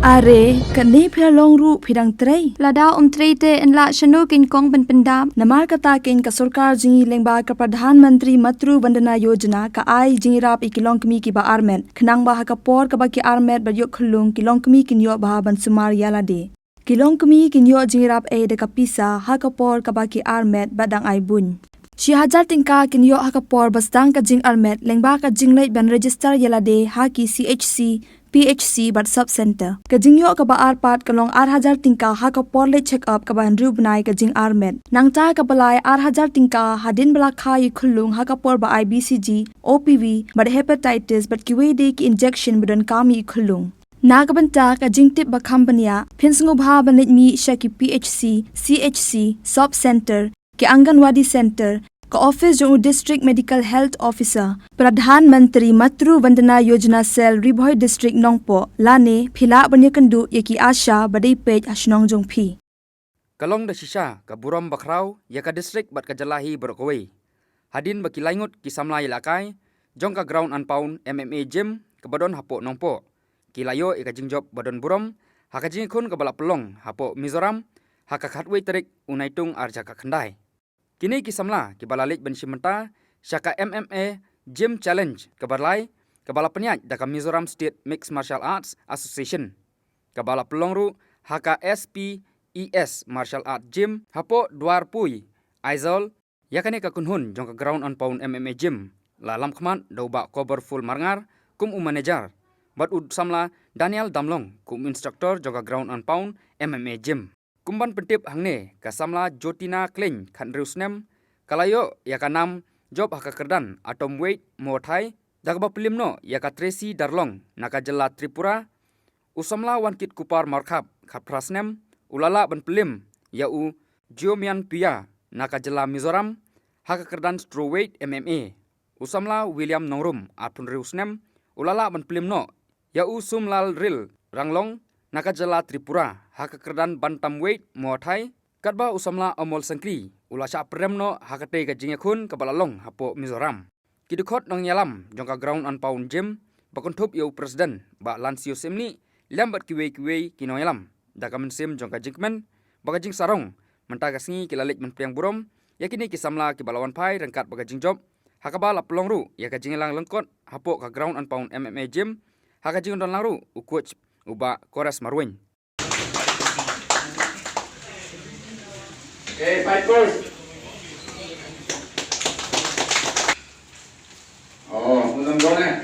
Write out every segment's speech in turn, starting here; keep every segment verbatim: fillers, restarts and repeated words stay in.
Are, kane phi la long ruh phi dang trei. Lada ym trei te yn lah shano kein kong ban pyndap. Namar kata kein ka sorkar jong ngi lyngba ka Pradhan Mantri Matru Vandana Yojana ka ai jingïarap ïa ki longkmie kiba armet. Khnang ba ha ka por kaba ki armet bad ïoh khyllung ki longkmie kin ïoh bha ban sumar ïa lade. Ki longkmie kin ïoh jingïarap ei da ka pisa ha ka por kaba ki armet bad dang ai buiñ. Shi hajar tyngka kin ïoh ha ka por ba sdang ka jingarmet lyngba ka jingleit ban register ïa lade ha ki C H C, P H C bad sub center. Ka jingïoh kaba ar pat ka long ar hajar tyngka ha ka por leit check up kaba hynriew bnai ka jingarmet. Nangta kaba lai ar hajar tyngka hadien ba la kha ïa khyllung ha ka por ba ai B C G, O P V bad hepatitis bad kiwei de ki injection ba donkam ïa khyllung. Na ka bynta ka jingtip ba kham bniah, phin sngewbha ban leit mih sha ki P H C, C H C, sub center, ki Anganwadi center, ka office jong u District Medical Health Officer, Pradhan Mantri Matru Vandana Yojana Cell, Ri Bhoi District, Nongpoh, lane phi lah ban ïakynduh ïa ki ASHA ba dei peit ha shnong jong phi. Ka long da shisha ka burom bakhraw ïa ka district bad ka jylla hi baroh kawei. Hadien ba ki laingut ki samla ïalehkai jong ka Ground and Pound M M A Gym kaba don hapoh Nongpoh, ki la ïoh ïa ka jingjop ba don burom ha ka jingïakhun kaba la pynlong hapoh Mizoram ha ka khatwei tarik u Naitung ar hajar khatkhyndai. Kine ki samla kiba la leit ban shim bynta sha ka M M A Gym Challenge kaba lai, kaba la pynïaid da ka Mizoram State Mixed Martial Arts Association, kaba la pynlong ruh ha ka S P E S Martial Arts Gym hapoh Dwarpui, Aizawl. Ïa kane ka kynhun jong ka Ground and Pound M M A Gym la lamkhmat da u Bah Coverfull Marngar kum u manager bad u samla Daniel Damlong kum u instructor jong ka Ground and Pound M M A Gym. Kum ban pyntip hangne, ka samla Jotina Khleng, khathynriew snem, ka la ïoh ïa ka nam jop ha ka kyrdan Atom Weight Muay Thai da kaba pynlem noh ïa ka Tracy Darlong na ka jylla Tripura. U samla Wankit Kupar Mawkhap, khatphra snem, u la lah ban pynlem ïa u Jiomian Pia na ka jylla Mizoram ha ka kyrdan Strawweight M M A. U samla William Nongrum, arphew hynriew snem, u la lah ban pynlem noh ïa u Sumlal Ril Ranglong na ka jylla Tripura ha ka kyrdan Bantamweight Muay Thai, katba u samla Amol Sangkri u la shah pyrem noh ha katei ka jingïakhun kaba la long hapoh Mizoram. Ki dkhot nongïalam jong ka Ground and Pound Gym, ba kynthup ïa u President Bah Lansio Syiemlieh lem bad kiwei kiwei ki nongïalam, da ka mynsiem jong ka jingkmen ba ka jingsarong mynta ka sngi ki la leit ban pdiang burom ïa kine ki samla kiba la wan phai ryngkat bad ka jingjop, ha kaba la pynlong ruh ïa ka jingïalang lyngkot hapoh ka Ground and Pound M M A Gym, ha ka jingdon lang ruh u coach u Bah Kores Marwein. Okay, five goals. Oh, mudah-mudahan, eh.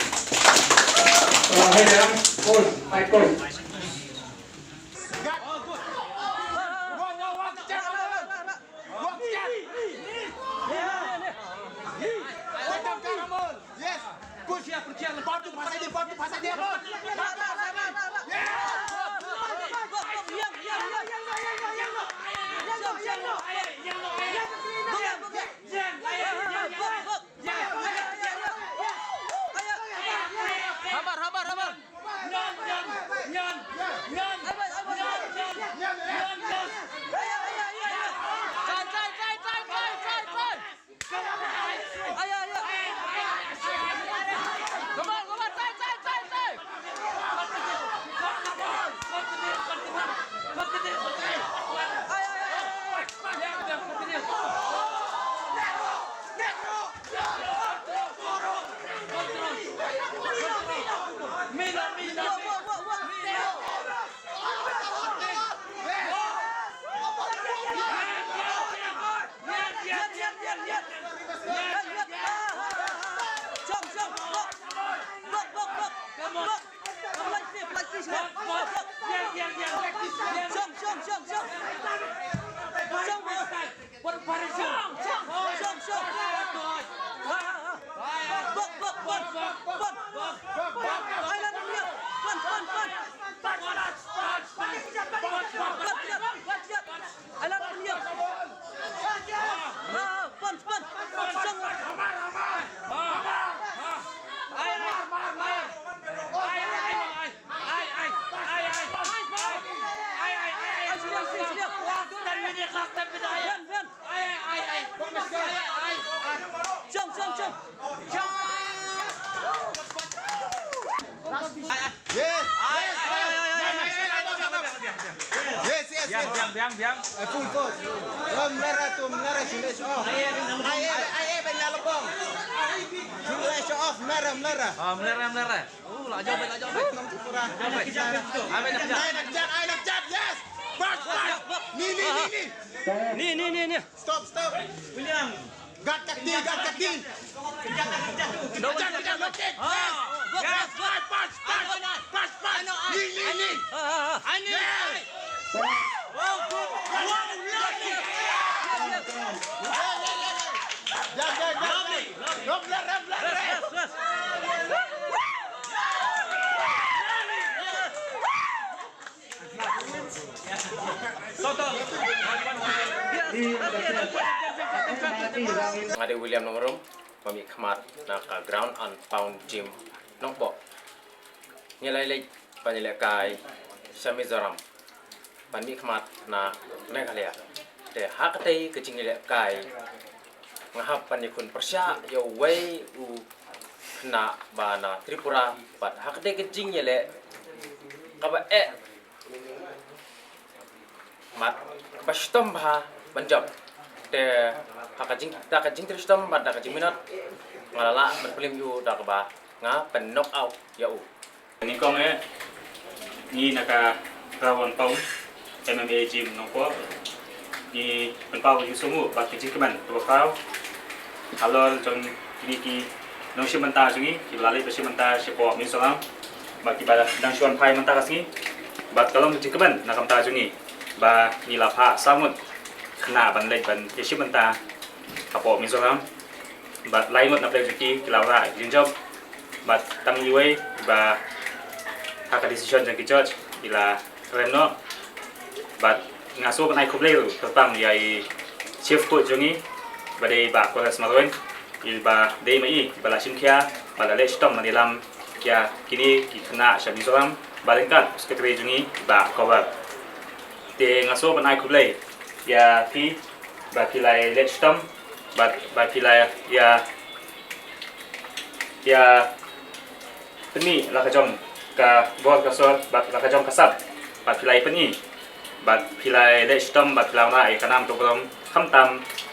Oh, hey, ya. Goals, five goals. Yes. Push. Push, push. Batu pasal dia, batu pasal dia. Batu pasal dia. Hamar, hamar, hamar. Try, try, try. Come on, come on, try, try, try, try. Biang, biang. Eh, full force. Lam lara tu, lara sila show off. Ai, ai, ai, ben la lebong. Sila show off, lara, lara. Ah, melera, melera. Uh, la jauh, la jauh. Nong tu kurang. Ai, nak jab, ai, nak jab, yes. Bas, bas. Ni, ni, ni, ni. Ni, ni, ni, ni. Stop, stop. William. Gat kaki, gat kaki. Kejar, kejar, kejar. Kejar, kejar, lock it. Ah. Yes, yes, punch, punch, punch, punch. Ni, ni, ni. Ah, ah, ah. Ani. Yes. Wow, good. Wow, lovely. Yes, yes, yes. Jab, jab, jab, jab. Lovely, lovely. Jab, jab, jab, jab. Rest, rest, rest. Nga dei William Nongrum, ba mih khmat na ka Ground and Pound Gym Nongpoh. Ngi la leit ban ïalehkai sha Mizoram ban mih khmat na Meghalaya. Te ha katei ka jingïalehkai nga hap ban ïakhun pyrshah ïa uwei u khynnah ba na Tripura, bad ha katei ka jingïaleh kaba eh, bad kaba shitom bha ban jop. Te ha ka jing, da ka jingtrei shitom bad da ka jingminot, nga la lah ban pynlip ïa u da kaba nga pyn knock out ïa u. Nyngkong eh, ngi na ka Ground and Pound M M A Gym Nongpoh, ngi pynpaw ïa u sngewbha bad ka jingkmen kaba khraw halor jong kine ki nongshim bynta jong ngi kiba la leit ban shim bynta shapoh Mizoram, bad kiba dang shu wan phai mynta ka sngi. Bad ka long ka jingkmen na ka bynta jong ngi ba ngi la phah saw ngut khynnah ban leit ban ïashim bynta hapoh Mizoram. Bad lai ngut na pdeng jong ki ki la wanrah ïa ka jingjop. Bad tang iwei ba ha ka decision jong ki judge i la rem noh. Bad nga sngewbha ban ai khublei ruh kyrpang ïa i Chief Court jong ngi ba dei Bah Kolas Marwein, iba dei ma i iba la shim khia bad la leh shitom ban ïalam ïa kine ki khynnah sha Mizoram, bad ryngkat u Secretary jong ngi Bah Kobar. Te nga sngewbha ban ai khublei ïa phi ba phi la leh shitom bad ba phi la ïa, ïa pynmih la ka jong ka bor ka sor bad la ka jong ka sap bad phi la ïa pynmih bad phi la ïa leh shitom bad phi la wanrah ïa ka nam ka burom khamtam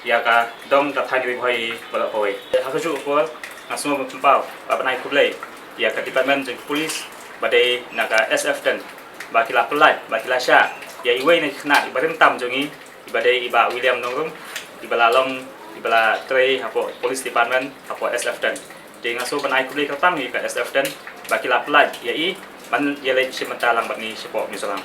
ïa ka dong ka thaiñ Ri Bhoi baroh kawei. Ha kajuh ka por nga sngewbha ban pynpaw bad ban ai khublei ïa ka department jong ki police ba dei na ka S F ten ba ki la pyllait bad ki la shah ïa iwei na ki khynnah iba rim tam jong ngi, iba dei i Bah William Nongrum, iba la long, iba la trei hapoh Police Department hapoh S F ten. Te nga sngewbha ban ai khublei kyrpang ïa ka S F ten ba ki la pyllait ïa i ban ïaleit shim bynta lang bad ngi shapoh Mizoram.